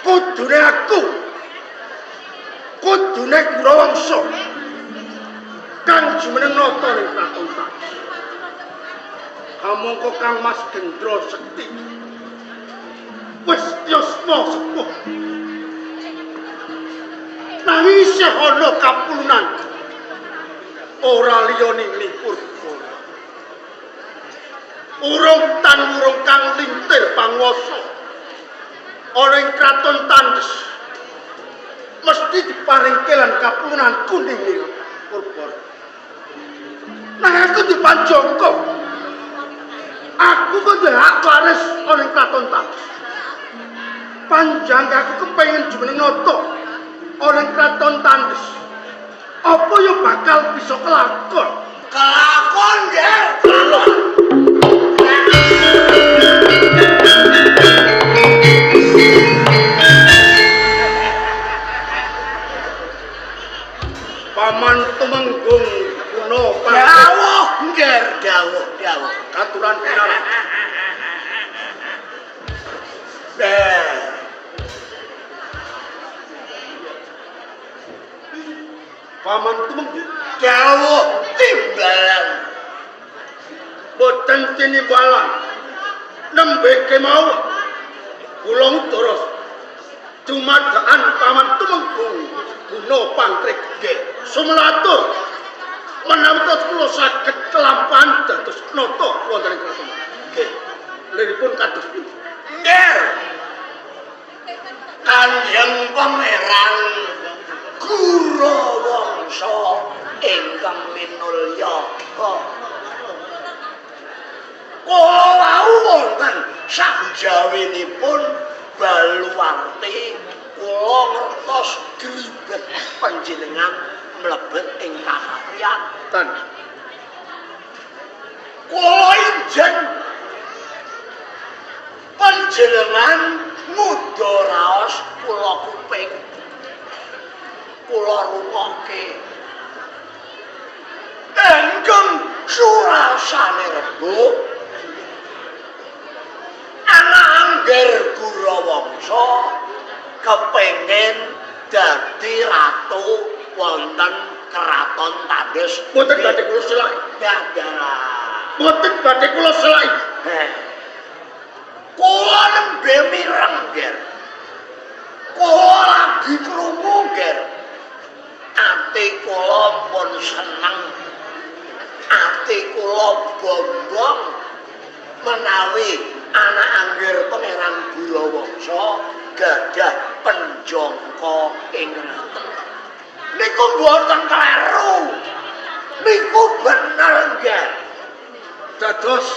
Kudune aku, kudune Gurawangsa kang jumeneng nata ning kraton Tandes. Kamangka Kang Mas Gendra Sekti wis yuswa sepuh. Nanging isih ana kapulunan ora liya ning Purbara. Urung tan urung kang lintir panguwasa ana ing kraton Tandes mesti diparingke lan kapulunan kuning ning Purbara. Nang aku dipanjangka. Aku kok duwe hak waris ana ing kraton Tandes. Panjang aku kepengin jumeneng nata ana ing kraton Tandes. Apa ya bakal bisa kelakon? Kelakon, Ger. Kelakon. Paman Tumenggung Guna Pangkat Dawuh, Ger, dawuh, dawuh. Katuran pinarak. Eh. Paman Tumenggung Dawuh timbalan. Boten tinimbalan. Nembe kemawon kula ngudara dumadaan Paman Tumenggung Guna Pangtrek. Nggih. Sumelatur menawi terus kula saged kelampahan dados nata wonten ing kraton. Nggih. Liripun kados pundi? Nger. Kanjeng Pangeran Gurawangsa ingkang minulya. Kula wau wonten sakjawinipun Baluwarti kula ngertos glibet panjenengan mlebet ing kasatriyan. Tan. Kula injen panjenengan ngudha raos kula kuping. Kula rungokke. Ingkang surasane rembug anak angger Gurawangsa kepengin dadi ratu wonten kraton Tandes. Boten badhe kula selaki. Dadah. Boten badhe kula selaki. Heh. Kula nembe mireng, Ger. Kula lagi krungu, Ger. Ati kula pun seneng. Ati kula bombong menawi anak angger Pangeran Gurawangsa gadah penjangka ing kraton. Niku mboten kleru. Niku bener, Ger. Dados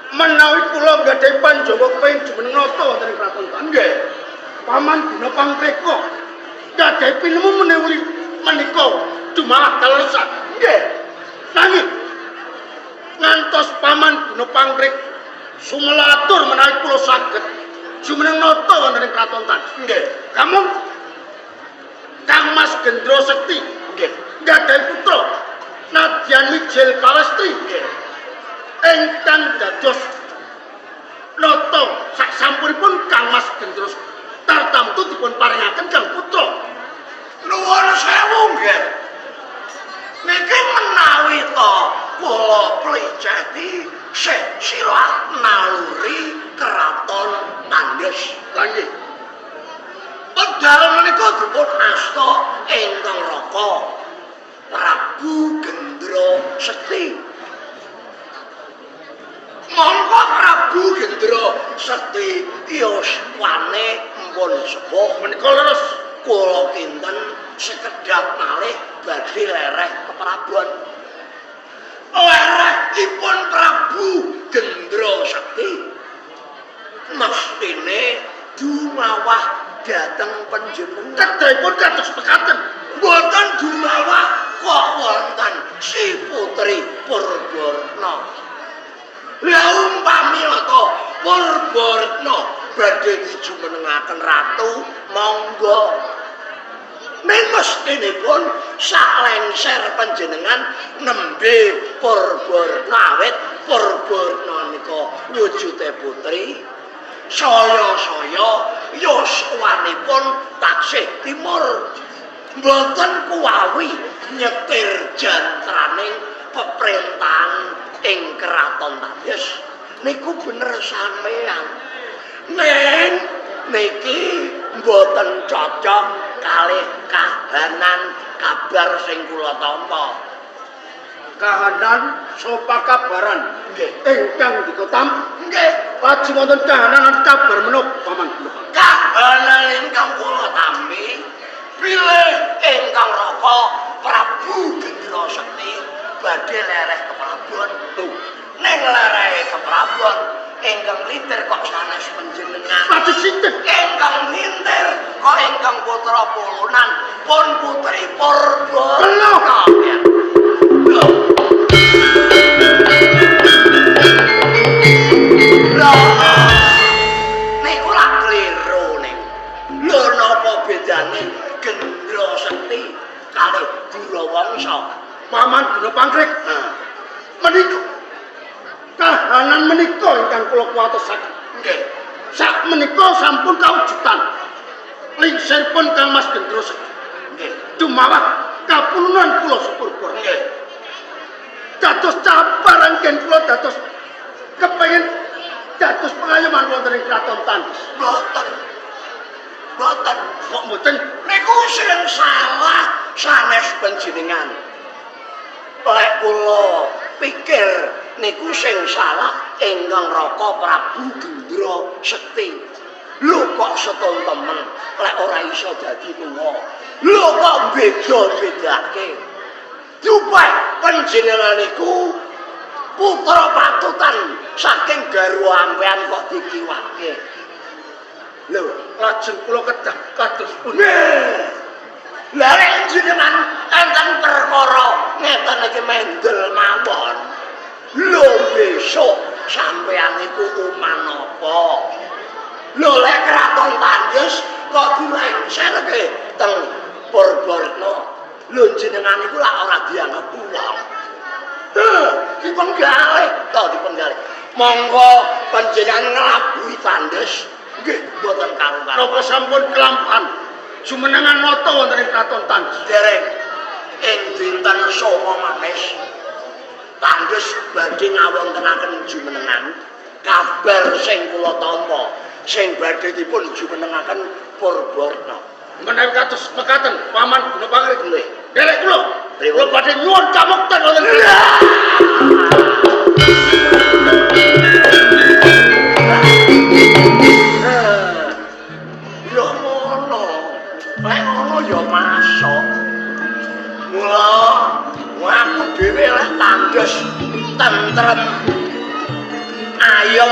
menawi kula nggadahi panjawa kepengin jumeneng nata wonten ing kraton Tandes. Nggih. Paman Guna Pangtreka nggadahi pinemu menawi menika dumalah kaleresan. Nggih. Nanging ngantos Paman Guna Pangtrek sumelatur menawi kula saged jumeneng nata wonten ing kraton Tandes. Nggih. Kamung Kang Mas Gendra Sekti Nggih. nggadahi putra Nadyan Wijil Pawestri Nggih. ingkang dados nata saksampunipun Kang Mas Gendra tartamtu dipun paringaken kang putra. Nuwun sewu, nggih. Niki menawi ta kula pliceti sih silah naluri kraton Tandes. Lah nggih. Wedal menika dipun asta ingkang raka Prabu Gendra Sekti. Mongko Prabu Gendra Sekti yuswane empun sepuh. Menika leres. Kula kinten sekedhap malih badhe lereh keprabon. Lerehipun Prabu Gendra Sekti mestine dumawah dhateng panjenengan. Kedahipun kados mekaten. Mboten dumawah kok wonten si putri Purbarna. Lah umpami ta Purbarna badhe dijumenengaken ratu, monggo. Ning mestinipun saklengser panjenengan nembe Purbarna awit Purbarna nika wujude putri. Saya-saya yuswanipun taksih timur. Mboten kuwawi nyetir jantraning peperintahan ing Keraton Tandes. Niku bener sampean. Ning niki mboten cocok kalih kahanan kabar sing kula tampa. Kahanan sapa kabaran Nggih. ingkang dikotam? Nggih. Lajeng wonten kahanan kabar menapa Paman Gunapangrik? Kahanan ingkang kula tampi bilih ingkang Raka Prabu Gendra Sekti badhe lereh keprabon. Ning lerehe keprabon ingkang lintir kok sanes panjenengan. Lajeng sinten? Ingkang lintir kok ingkang putra Pulunan pun putri Purba. Lho. Lho. Lho. Niku lak kliru niku. Lho napa bedane Gendra Sekti kalih Durawangsa? Paman Gunapangrik, menika kahanan menika ingkang kula kuwatosaken. Nggih. Sak menika sampun kawujudan lingsiripun Kang Mas Gendra Sekti. Nggih. Dumawah kapulunan kula sepurba. Nggih. Dados cabar anggen kula dados kepengin dados pengayoman wonten ing Kraton Tandes. Mboten. Mboten. Kok mboten? Niku sing salah sanes panjenengan. Lek kula pikir niku sing salah ingkang Raka Prabu Gendra Sekti. Lho kok seton temen lek ora iso dadi tuwa. Lho kok beda-bedake. Dupeh panjenengan niku putra patutan saking garwa ampean kok dikiwake. Lho, Lajeng kula kedah kados pundi? Lah lek jenengan enten perkara ngeten iki mendel mawon. Lho besok sampean iku uman apa? Lho lek Kraton Tandes kok dilengserke teng Purbaretna. Lho jenengan iku lak ora dianggep wong. Heh, dipenggalih to dipenggalih. Monggo panjenengan nglabuhi Tandes. Nggih, mboten karu-karuan. Napa sampun kelampahan jumenengan nata wonten ing Kraton Tandes? Dereng ing dinten Soma Manis Tandes badhe ngawontenaken jumenengan. Kabar sing kula tampa sing badhe dipun jumenengaken Purbaretna. Menawi kados mekaten Paman Gunapangrik. Nggih. Derek kula. Pripun? Kula badhe nyuwun kamukten wonten ing Ya ngono. Lek ngono ya masuk. Mula aku dhewe lek Tandes tentrem ayem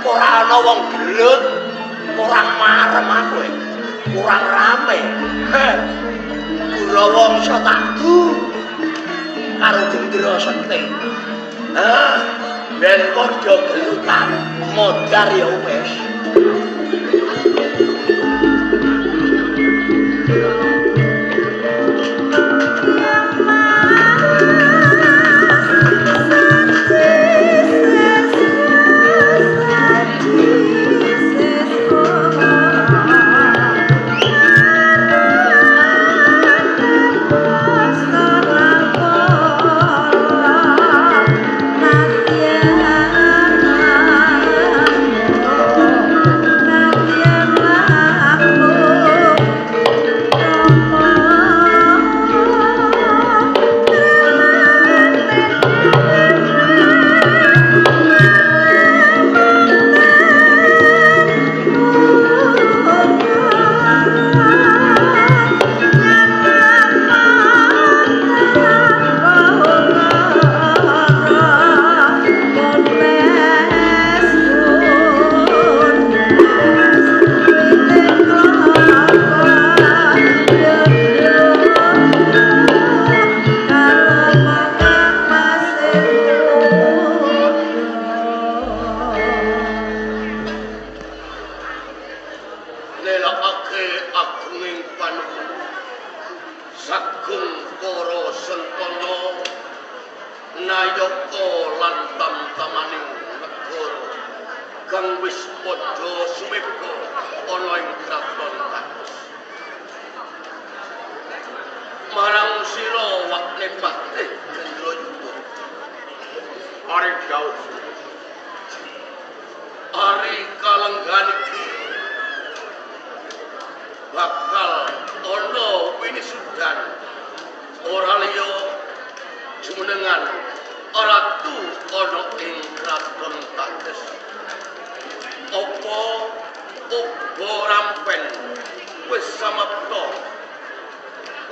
ora ana wong gelut, kurang marem aku. Kurang rame. Heh. Durawangsa tak du karo Gendra Sekti. Heh, ben padha gelutan modar ya wis. Nelakake agunging panuwun sagung para sentana nayaka lan tamtamaning negara. kang wis padha sumeba ana ing kraton Tandes. Marang sira wakne patih Gendrayuda. Paring dawuh. Ari kalenggan iki bakal ana winisudan ora liya jumenengan ratu ana ing kraton Tandes. Apa uga rampen wis samapta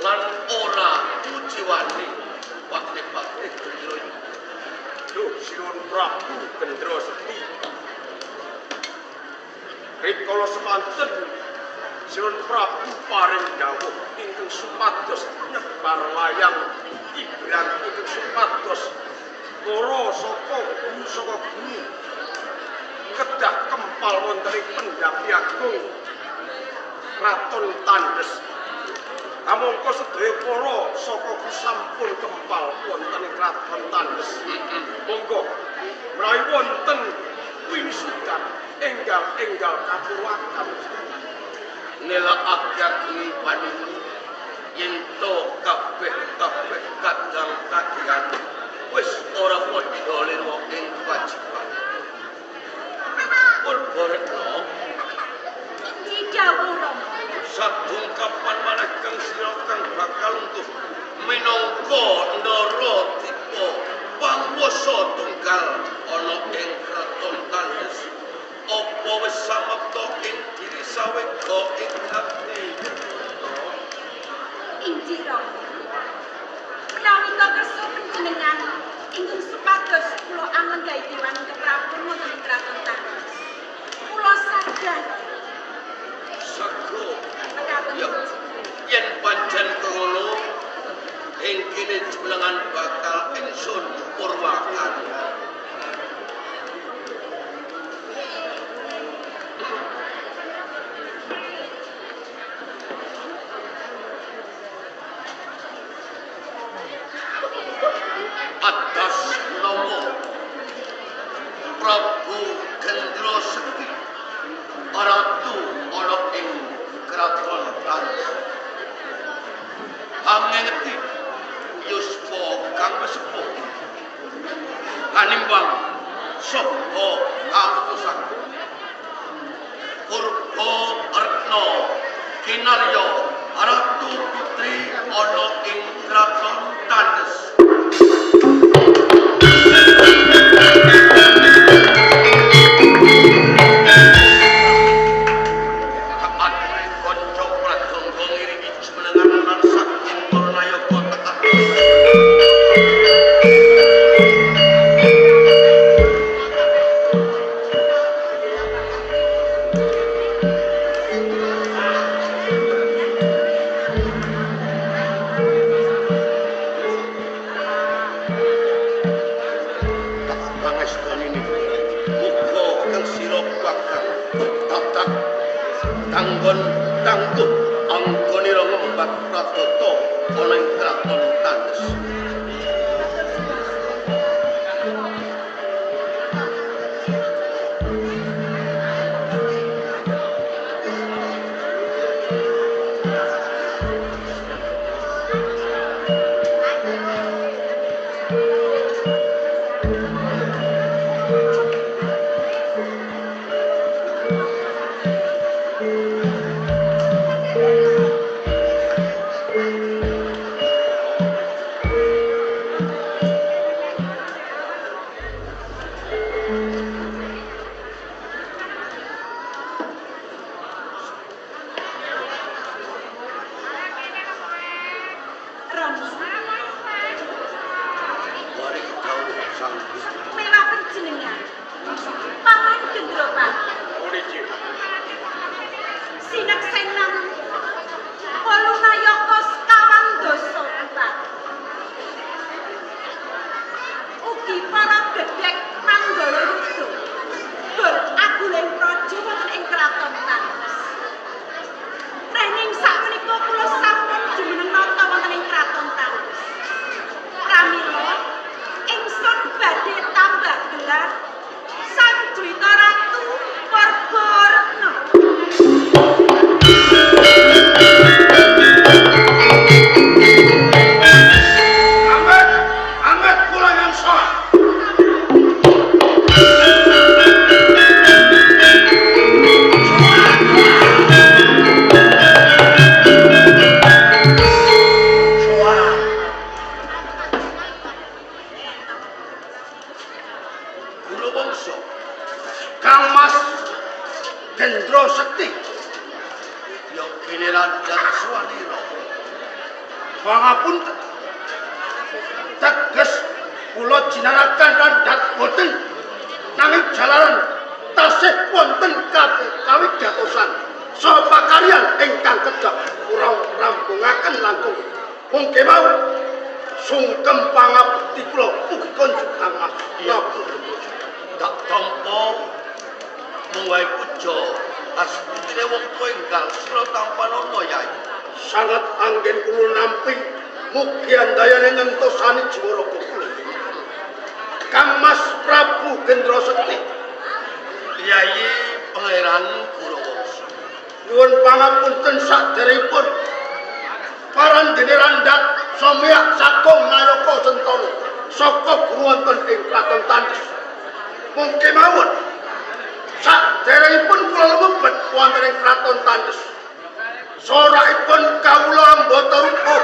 lan ora ujiwani wakne-wakne Gendrayuda. Duh Sinuwun Prabu Gendra Sekti. Rikala semanten Sinuwun Prabu paring dawuh ingkang supados nyebar layang ibran ingkang supados para saka guru saka guru kedah kempal wonten ing Pendhapi Agung Kraton Tandes. Kamangka sedaya para saka sampun kempal wonten ing Kraton Tandes. Monggo menawi wonten winisudan enggal-enggal katuraken. Nelakake agung panuwun yen to kabeh-kabeh kadang kadyan wis ora padha lirwa ing kewajiban. Purbaretna Inji dawuh Rama. Sadungkapan maneh kang sira kang bakal untuh minangka ndara tipe panguwasa tunggal ana ing kraton Tandes. Apa wis samapta ing diri sawega ing ati? Inji Rama. Menawi ta kersa panjenengan ingkang supados kula anglenggahi dewan keprabon wonten ing kraton Tandes. Kula sadar Sego mekaten. Ya, yen pancen ngono ing kene jumenengan bakal ingsun purwakan. Atas nama Prabu Gendra Sekti, ratu ana ing kraton Tandes. Pangengeti yuswa kang sepuh kanimbang saha kaputusan Purba Retna kinarya ratu putri ana ing kraton Tandes. Kaaturi kanca pradangga ngiringi jumenengan lan saking para nayaka tekan. Pangestanine muga kang sira bakal tatak tanggon tangguh anggonira ngembat pradata ana ing kraton Tandes. Sekti. Ya kene Randhat Suwanira. Pangapunten. Teges kula jinarakan Randhat boten nanging jalaran tasih wonten kawigatosan saha pakaryan ingkang kedah kula rampungaken langkung mung kemawon sungkem pangabekti kula mugi konjuk Kang Mas. Iya. Tak tampa mung wae puja aspitine wong tuwa enggal sira tampanana Yai. Sangat anggen kula nampi mugi andayane ngentosani jiwa raga kula. Kang Mas Prabu Gendra Sekti. Yai Pangeran Gurawangsa. Nyuwun pangapunten saderepipun parandene Randhat Someak Sakung Nayaka Sentana saka guru wonten ing Kraton Tandes. Mung kemawon saderengipun kula lumebet wonten ing Kraton Tandes. Sorakipun kawula ambata rupa.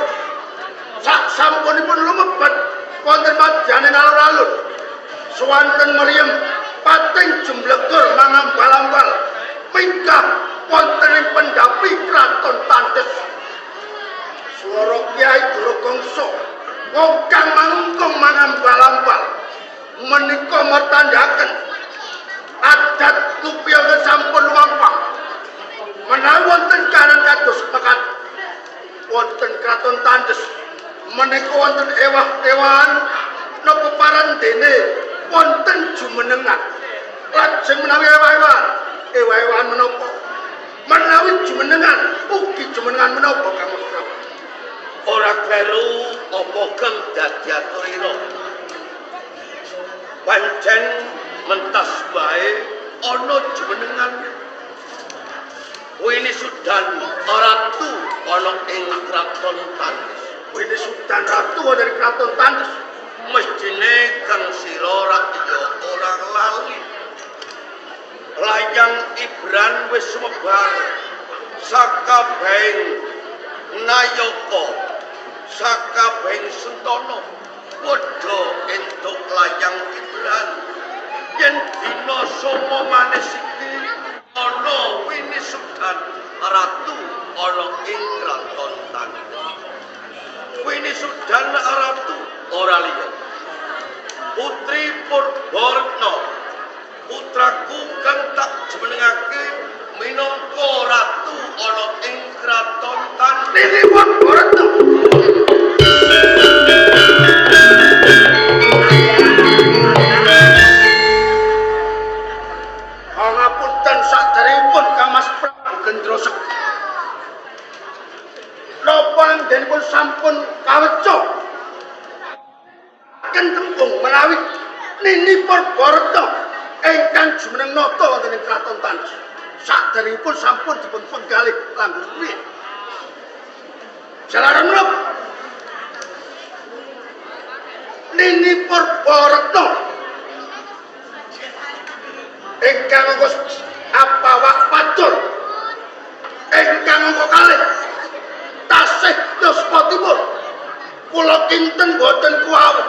Sak sampunipun lumebet wonten madyaning alun-alun. Suwanten mriyem pating jemblegur mangambal-ambal minggah wonten ing pendhapi Kraton Tandes. Swara Kyai Duragangsa ngongkang mangungkung mangambal-ambal menika mertandhaken adat lupiya sampun lumampah. Menawi wonten kahanan kados mekaten wonten Kraton Tandes menika wonten ewah-ewahan napa parandene wonten jumenengan. Lajeng menawi ewah-ewahan, ewah-ewahan menapa? Menawi jumenengan ugi jumenengan menapa Kang Mas Prabu? Ora kleru apa kang dadi aturira. Pancen mentas bae ana jumenengan. Wini Sudan ratu ana ing Kraton Tandes. Wini Sudan ratu wonten ing Kraton Tandes. Mestine kang sira rak ya ora lali. Layang Ibran wis sumebar sakabehing nayaka, sakabehing sentana padha entuk layang Ibran. Yen dina soma manis iki ana Wini Sudan ratu ana ing Kraton Tandes. Wini Sudan ratu ora liya Putri Purbaretna, putraku kang tak jumenengake minangka ratu ana ing Kraton Tandes. Nini Purbaretna. Pangapunten saderengipun Kang Mas Prabu Gendra Sekti. Napa anggenipun sampun kaweca tembung menawi Nini Purbaretna ingkang jumeneng nata wonten ing Kraton Tandes. Saderengipun sampun dipun penggalih langkung priye? Jalaran menapa? Nini Purbaretna ingkang angka apawak pacul ingkang angka kalih tasih yuswa timur. Kula kinten boten kuwawuh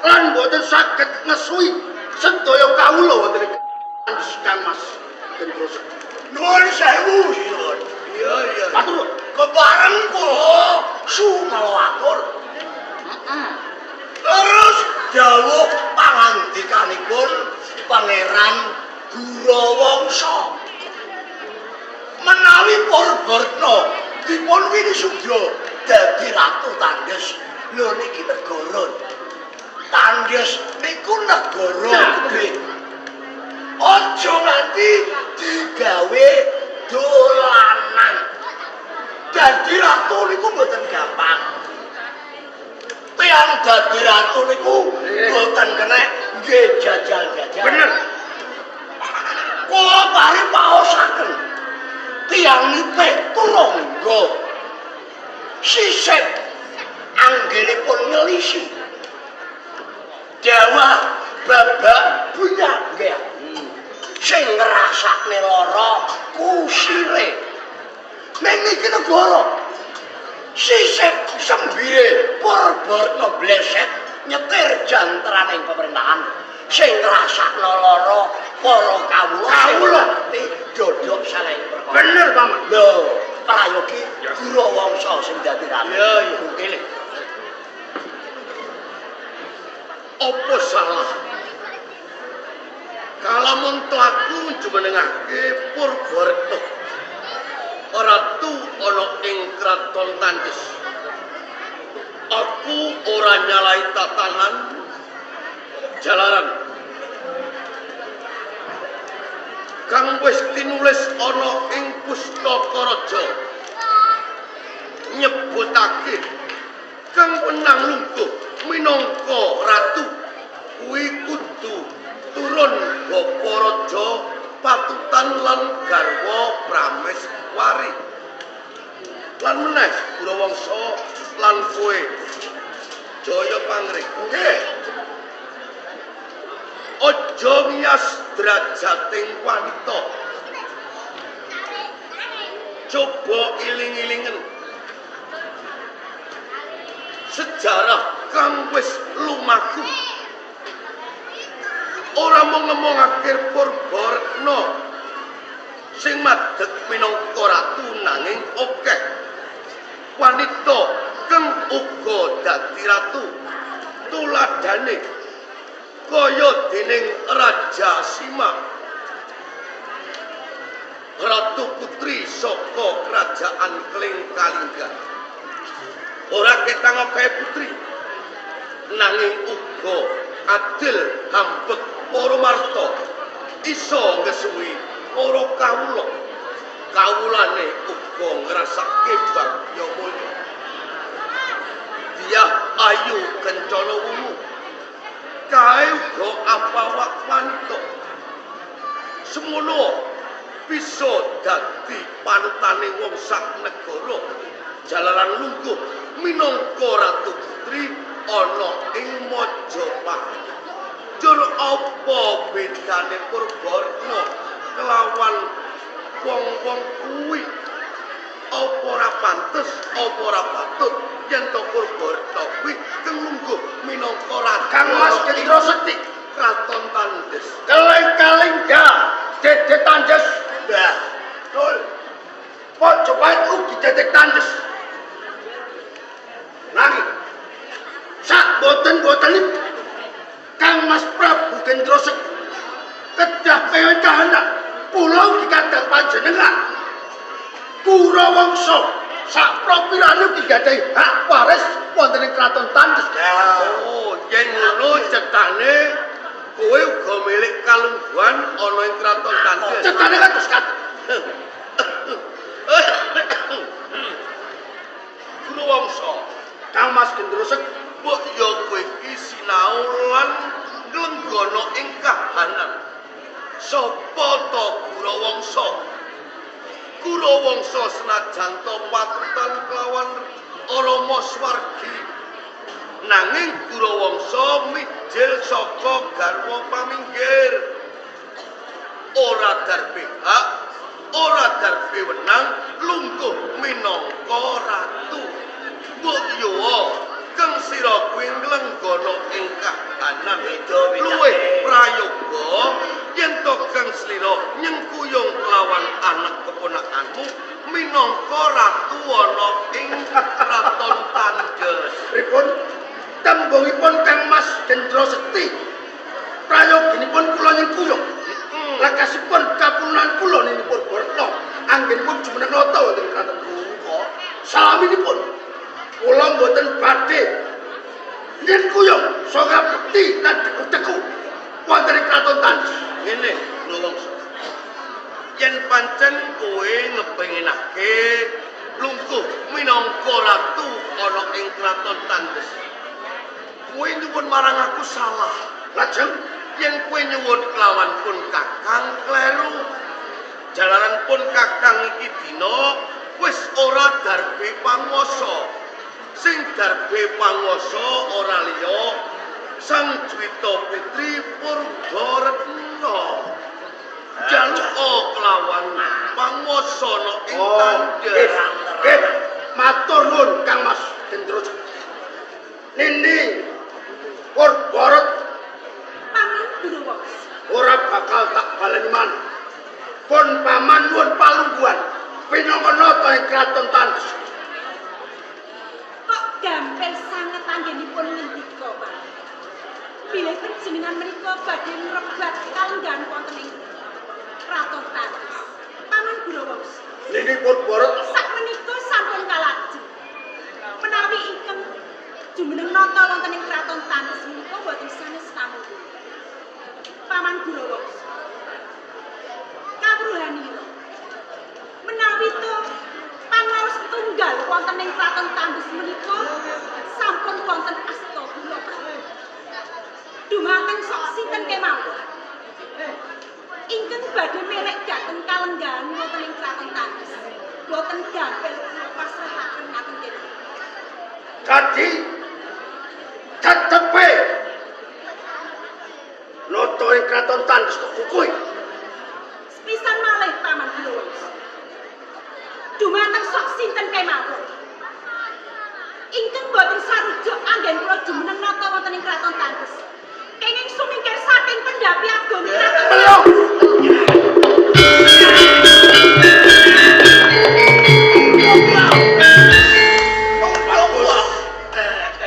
lan boten saged ngesuwi sedaya kawula wonten ing Tandes Kang Mas Gendra Sekti. Nuwun sewu sinuwun. Iya iya. Matur. Kebareng kula sumelatur. Terus dawuh pangandikanipun Pangeran Gurawangsa. Menawi Purbaretna dipun winisudra dadi ratu Tandes. Lho niki negara. Tandes niku negara gedhe. Aja nganti digawe dolanan. Dadi ratu niku mboten gampang. Tiyang dadi ratu niku mboten kena nggih jajal-jajal. Bener. Kula bali paosaken. Tiyang nitih turangga. Sisip anggenipun ngelisi. Dawah babak bunyak nggih. Sing ngrasakne lara kusire. Ning niki negara sisip sembire Purbaretna bleset nyetir jantraning pemerintahan. Sing ngrasakno lara Para kawula Kawula. ngerti dodok salahing perkara. Bener, Paman. Lho, prayogi Gurawangsa sing dadi ratu. Iya, iya. Kene. Apa salah? Kalamun aku jumenengake Purbaretna. Ratu ana ing kraton Tandes. Aku ora nyalahi tatanan jalaran kang wis tinulis ana ing pustaka raja nyebutake kang wenang lungguh minangka ratu kuwi kudu turun bapa raja patutan lan garwa Prameswari. Lan meneh Gurawangsa lan kowe Jaya Pangring. Nggih. Aja ngiyas drajating wanita. Coba iling-ilingen sejarah kang wis lumaku. Ora mung ngemongake Purbaretna sing madeg minangka ratu nanging akeh wanita kang uga dadi ratu. Tuladhane kaya dening Raja Sima, ratu putri saka kerajaan Keling Kalingga. Ora ketang akeh putri nanging uga adil hambek para marta, iso ngesuwi para kawula. Kawulane uga ngrasake bagya mulya. Dyah ayu kencana wungu kae uga apawak wanita. Semono bisa dadi panutane wong sak negara. Jalaran lungguh minangka ratu putri ana ing Majapahit. Jur apa bedane Purbaretna kelawan wong-wong kuwi? Apa ora pantes, apa ora patut yen to Purbaretna kuwi kang lungguh minangka ratu Kang Mas Gendro Sekti Kraton Tandes? Keling Kalingga Dede Tandes. Lah, Betul. Majapahit ugi Dede Tandes. Nanging sak boten-boten Kang Mas Prabu Gendro Sekti kedah pewen kahanan kula ugi kadang panjenengan Gurawangsa sak propirane ugi gadhahi hak waris wonten ing Kraton Tandes. Oh, yen ngono cetane kowe uga milik kalungguhan ana ing Kraton Tandes. Cetane kados kados. Gurawangsa, Kang Mas Gendro Sekti mbok ya kowe iki sinau lan nglenggana ing kahanan. Sapa to Gurawangsa? Gurawangsa senajan to patutan kelawan Rama Swargi, nanging Gurawangsa mijil saka garwa paminggir. Ora darbe hak, ora darbe wenang lungguh minangka ratu. Mbok yo kang sira kuwi nglenggana ing kahanan luwih prayoga yen to kang slira nyengkuyung kelawan anak keponakanmu minangka ratu ana ing Kraton Tandes. Pripun tembungipun Kang Mas Gendro Sekti prayoginipun kula nyengkuyung. Lekasipun kapunan kula nini Purbaretna anggenipun jumeneng nata wonten kraton kula. Salaminipun kula mboten badhe nyengkuyung saka bekti lan deku-deku wonten ing kraton Tandes. Ngene Gurawangsa, yen pancen kowe ngepenginake lungguh minangka ratu ana ing Kraton Tandes, kowe nyuwun marang aku salah. Lajeng Yen kowe nyuwun kelawan pun kakang kleru. Jalaran pun kakang iki dina wis ora darbe panguwasa. Sing darbe panguwasa ora liya Sang Juwita Putri Purbaretna. Jaluka kelawan panguwasa ana ing Oh, Tandes. nggih. Matur nuwun Kang Mas Gendro Sekti. Nini Purbaretna. Paman Gurawangsa. Ora bakal tak baleni maneh. Pun paman nyuwun palungguhan pinangka nata ing kraton Tandes. Kok gampil sanget anggenipun ngendika, Pak. Bilih panjenengan menika badhe ngrebat kalenggahan wonten ing kraton Tandes. Paman Gurawangsa. Nini Purbarata sakmenika sampun kalajeng. Menawi ingkang jumeneng nata wonten ing kraton Tandes menika boten sanes namung Paman Gurawangsa. Kawruhanira menawi to pangaos tunggal wonten ing kraton Tandes menika sampun wonten asta kula. Dumateng sok sinten kemawon ingkang badhe merek dhateng kalenggahan wonten ing kraton Tandes boten gampil kula pasrahaken ngaten kene. Dadi tetepe nata ing kraton Tandes tok kukuhi. Sepisan malih Paman Gurawangsa. Dumateng sok sinten kemawon ingkang boten sarujuk anggen kula jumeneng nata wonten ing kraton Tandes kenging sumingkir saking pendhapi agung kraton.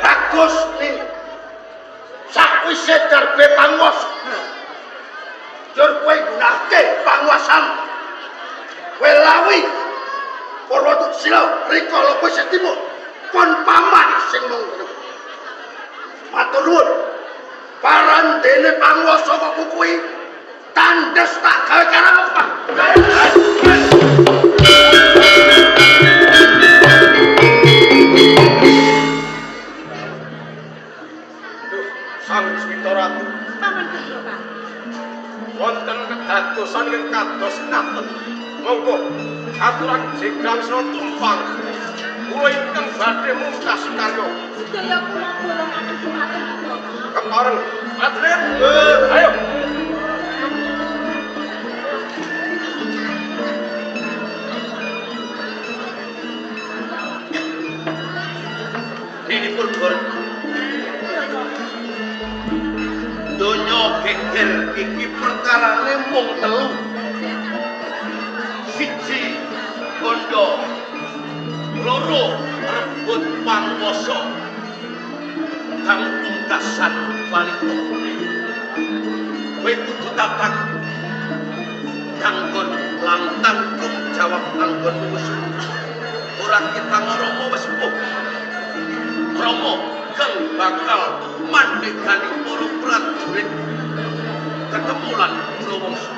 Bagus nih. Sakwise darbe panguwasa jur kowe nggunakake panguwasamu. Kowe lawi Purwoduksila rikala kowe isih timur pun paman sing mung. Matur nuwun. Parandene panguwasa kok kukuhi Tandes tak gawe karang apa? Duh, Sang Swita Ratu. Paman Gurawangsa. Wonten kedadosan ingkang kados ngaten. Monggo aturan jegrangsana tumpang. Kula ingkang badhe mungkasi karya. Sedaya kula golongaken dumateng kula. Kepareng, prajurit. Ayo. Nini Purbarata. Donya geger iki perkarane mung telu. Siji bondo, loro rebut panguwasa, kang pungkasan balita. Kowe kudu tatak kanggon lan tanggung jawab anggonmu wis. Ora ketang Rama wis sepuh. Rama kang bakal mandhegani para prajurit ketemu lan Gurawangsa.